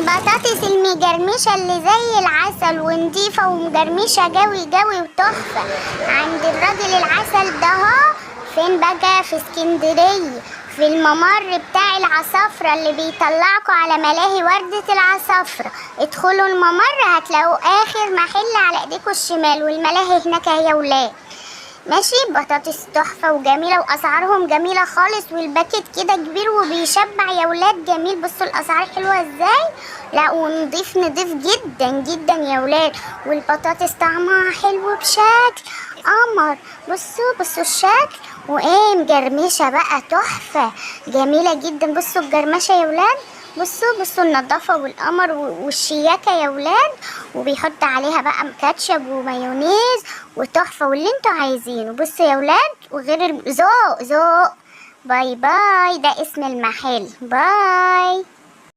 البطاطس المجرمشة اللي زي العسل ونضيفة ومجرمشة جوي جوي وتحفة عند الراجل العسل ده اهو. فين بقى؟ في اسكندرية، في الممر بتاع العصافرة اللي بيطلعكوا على ملاهي وردة العصافرة. ادخلوا الممر هتلاقوا اخر محل على ايديكوا الشمال، والملاهي هناك اهي يا ولاد. ماشي، بطاطس تحفة وجميلة وأسعارهم جميلة خالص، والباكت كده كبير وبيشبع يا ولاد، جميل. بصوا الأسعار حلوة ازاي، لا ونضيف نضيف جدا جدا يا ولاد، والبطاطس طعمها حلو بشكل قمر. بصوا بصوا الشكل، وايه مجرمشة بقى تحفة جميلة جدا. بصوا الجرمشة يا ولاد، بصوا بصوا النظافة والقمر والشياكة يا ولاد، وبيحط عليها بقى كاتشب ومايونيز وتحفة واللي انتوا عايزينه. بصوا يا ولاد، وغير ذوق ذوق. bye bye، ده اسم المحل. bye.